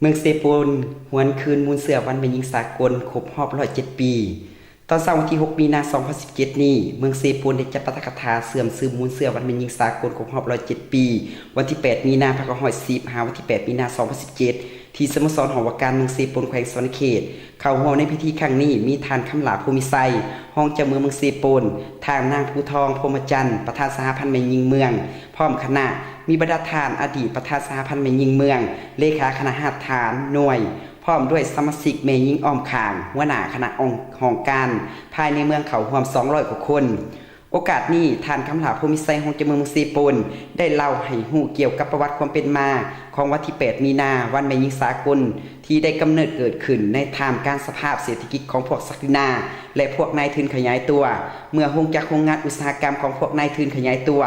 ເມືອງເຊໂປນ ຫວນຄືນມູນເຊື້ອວັນແມ່ຍິງສາກົນ ຄົບຮອບຮ້ອຍເຈັດປີ. ຕອນເຊົ້າວັນທີຫົກ ມີນາ ສອງພັນສິບເຈັດນີ້, ເມືອງເຊໂປນໄດ້ຈັດປາຖະກະຖາເຊື່ອມຊຶມມູນເຊື້ອວັນແມ່ຍິງສາກົນຄົບຮອບຮ້ອຍເຈັດປີ, ວັນທີແປດ ມີນາ ພັນເກົ້າຮ້ອຍສິບ ຫາວັນທີແປດ ມີນາ ສອງພັນສິບເຈັດ ທີ່ສະໂມສອນຫໍວ່າການເມືອງເຊໂປນ ແຂວງສະຫວັນນະເຂດ. ເຂົ້າຮ່ວມໃນພິທີຄັ້ງນີ້ ມີທ່ານ ຄຳຫຼ້າ ໂພມິໄຊ ຮອງເຈົ້າເມືອງເມືອງເຊໂປນ, ທ່ານ ນາງ ພູທອງ ພົມມະຈັນ ປະທານສະຫະພັນແມ່ຍິງເມືອງ ພ້ອມຄະນະ, ມີບັນດາທ່ານອະດີດປະທານສະຫະພັນແມ່ຍິງເມືອງ, ເລຂາຄະນະຮາກຖານໜ່ວຍ, ພ້ອມດ້ວຍສະມາຊິກແມ່ຍິງອ້ອມຂ້າງ, ຫົວໜ້າຄະນະອົງ ຫ້ອງການພາຍໃນເມືອງເຂົ້າຮ່ວມສອງຮ້ອຍກວ່າຄົນ. ໂອກາດນີ້, ທ່ານ ຄຳຫຼ້າ ໂພມິໄຊ ຮອງເຈົ້າເມືອງເມືອງເຊໂປນ ໄດ້ເລົ່າໃຫ້ຮູ້ກ່ຽວກັບປະຫວັດຄວາມເປັນມາຂອງວັນທີແປດ ມີນາ ວັນແມ່ຍິງສາກົນ ທີ່ໄດ້ກຳເນີດເກີດຂຶ້ນໃນທ່າມກາງສະພາບເສດຖະກິດຂອງພວກສັກດິນາ ແລະ ພວກນາຍທຶນຂະຫຍາຍຕົວ. ເມື່ອໂຮງຈັກໂຮງງານອຸດສາຫະກຳຂອງພວກນາຍທຶນຂະຫຍາຍຕົວ,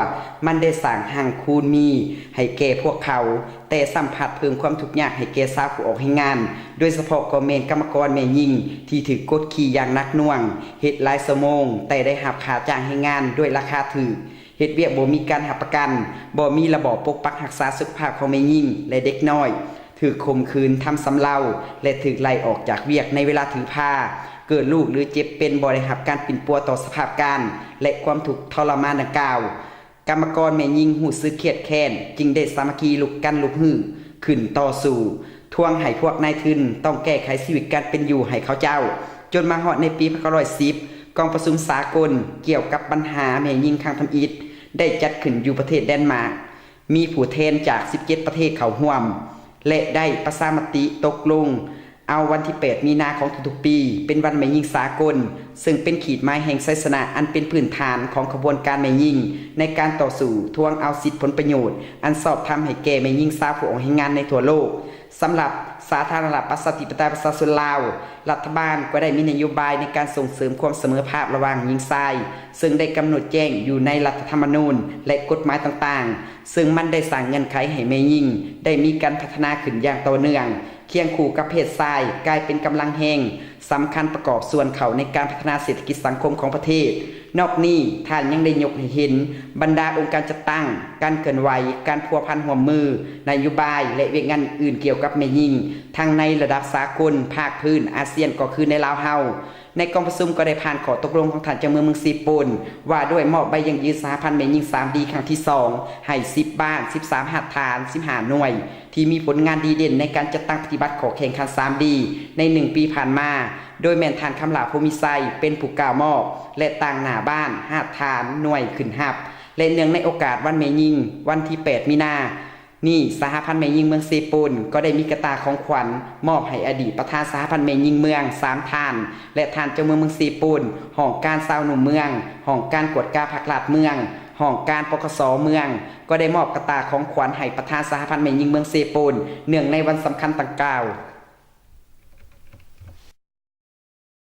ມັນໄດ້ສ້າງຮັ່ງຄູນມີໃຫ້ແກ່ພວກເຂົາ, ແຕ່ຊ້ຳພັດເພີ່ມຄວາມທຸກຍາກໃຫ້ແກ່ຊາວຜູ້ອອກແຮງງານ, ໂດຍສະເພາະກໍແມ່ນກຳມະກອນແມ່ຍິງທີ່ຖືກກົດຂີ່ຢ່າງໜັກໜ່ວງ, ເຮັດຫຼາຍຊົ່ວໂມງ, ແຕ່ໄດ້ຮັບຄ່າຈ້າງແຮງງານດ້ວຍລາຄາຖືກ, ເຮັດວຽກບໍ່ມີການຮັບປະກັນ, ບໍ່ມີລະບອບປົກປັກຮັກສາສຸຂະພາບຂອງແມ່ຍິງ ແລະ ເດັກນ້ອຍ, ຖືກຂົ່ມຂືນ, ທຳຊຳເລົາ ແລະ ຖືກໄລ່ອອກຈາກວຽກໃນເວລາຖືພາ, ເກີດລູກ ຫຼື ເຈັບເປັນບໍ່ໄດ້ຮັບການປິ່ນປົວຕໍ່ສະພາບການ ແລະ ຄວາມທຸກທໍລະມານດັ່ງກ່າວ. ກຳມະກອນແມ່ຍິງຮູ້ສຶກຄຽດແຄ້ນ, ຈຶ່ງໄດ້ສາມັກຄີລຸກກັນລຸກຮືຂຶ້ນຕໍ່ສູ້, ທວງໃຫ້ພວກນາຍທຶນຕ້ອງແກ້ໄຂຊີວິດການເປັນຢູ່ໃຫ້ເຂົາເຈົ້າ. ຈົນມາຮອດໃນປີພັນເກົ້າຮ້ອຍສິບ, ກອງປະຊຸມສາກົນກ່ຽວກັບບັນຫາແມ່ຍິງຄັ້ງທຳອິດ ໄດ້ຈັດຂຶ້ນຢູ່ປະເທດແດນມາກ, ມີຜູ້ແທນຈາກສິບເຈັດປະເທດເຂົ້າຮ່ວມ ແລະ ໄດ້ປະຊາມະຕິຕົກລົງເອົາວັນທີແປດ ມີນາຂອງທຸກໆປີ ເປັນວັນແມ່ຍິງສາກົນ, ເຊິ່ງເປັນຂີດໝາຍແຫ່ງໄຊຊະນະອັນເປັນພື້ນຖານຂອງຂະບວນການແມ່ຍິງ ໃນການຕໍ່ສູ້ທວງເອົາສິດຜົນປະໂຫຍດອັນຊອບທຳໃຫ້ແກ່ແມ່ຍິງຊາວຜູ້ອອກແຮງງານໃນທົ່ວໂລກ. ສຳລັບສາທາລະນະລັດປະຊາທິປະໄຕປະຊາຊົນລາວ, ລັດຖະບານກໍໄດ້ມີນະໂຍບາຍໃນການສົ່ງເສີມຄວາມສະເໝີພາບລະຫວ່າງຍິງຊາຍ, ເຊິ່ງໄດ້ກຳນົດແຈ້ງຢູ່ໃນລັດຖະທຳມະນູນ ແລະ ກົດໝາຍຕ່າງໆ, ເຊິ່ງມັນໄດ້ສ້າງເງື່ອນໄຂໃຫ້ແມ່ຍິງໄດ້ມີການພັດທະນາຂຶ້ນຢ່າງຕໍ່ເນື່ອງ, ຄຽງຄູ່ກັບເພດຊາຍ, ກາຍເປັນກຳລັງແຮງສຳຄັນປະກອບສ່ວນເຂົ້າໃນການພັດທະນາເສດຖະກິດສັງຄົມຂອງປະເທດ. ນອກນີ້, ທ່ານຍັງໄດ້ຍົກໃຫ້ເຫັນບັນດາອົງການຈັດຕັ້ງ, ການເຄື່ອນໄຫວ, ການພົວພັນຮ່ວມມື, ນະໂຍບາຍ ແລະ ວຽກງານອື່ນໆກ່ຽວກັບແມ່ຍິງ, ທັງໃນລະດັບສາກົນ, ພາກພື້ນ, ອາຊຽນ ກໍຄືໃນລາວເຮົາ. ໃນກອງປະຊຸມກໍໄດ້ຜ່ານຂໍ້ຕົກລົງຂອງທ່ານເຈົ້າເມືອງເມືອງເຊໂປນ ວ່າດ້ວຍມອບໃບຢັ້ງຢືນສະຫະພັນແມ່ຍິງສາມດີຄັ້ງທີສອງ ໃຫ້ສິບບ້ານ, ສິບສາມຮາກຖານ, ສິບຫ້າໜ່ວຍ ທີ່ມີຜົນງານດີເດັ່ນໃນການຈັດຕັ້ງປະຕິບັດຂໍ້ແຂ່ງຂັນສາມດີ ໃນໜຶ່ງປີຜ່ານມາ, ໂດຍແມ່ນທ່ານ ຄຳຫຼ້າ ໂພມິໄຊ ເປັນຜູ້ກ່າວມອບ ແລະ ຕາງໜ້າບ້ານ, ຮາກຖານ, ໜ່ວຍຂຶ້ນຮັບ. ແລະ ເນື່ອງໃນໂອກາດວັນແມ່ຍິງ ວັນທີແປດ ມີນາ ນີ້, ສະຫະພັນແມ່ຍິງເມືອງເຊໂປນກໍໄດ້ມີກະຕ່າຂອງຂວັນມອບໃຫ້ອະດີດປະທານສະຫະພັນແມ່ຍິງເມືອງສາມທ່ານ ແລະ ທ່ານເຈົ້າເມືອງເມືອງເຊໂປນ, ຫ້ອງການຊາວໜຸ່ມເມືອງ, ຫ້ອງການກວດກາພັກລາດເມືອງ, ຫ້ອງການ ປກສ ເມືອງ ກໍໄດ້ມອບກະຕ່າຂອງຂວັນໃຫ້ປະທານສະຫະພັນແມ່ຍິງເມືອງເຊໂປນ ເນື່ອງໃນວັນສຳຄັນດັ່ງກ່າວ.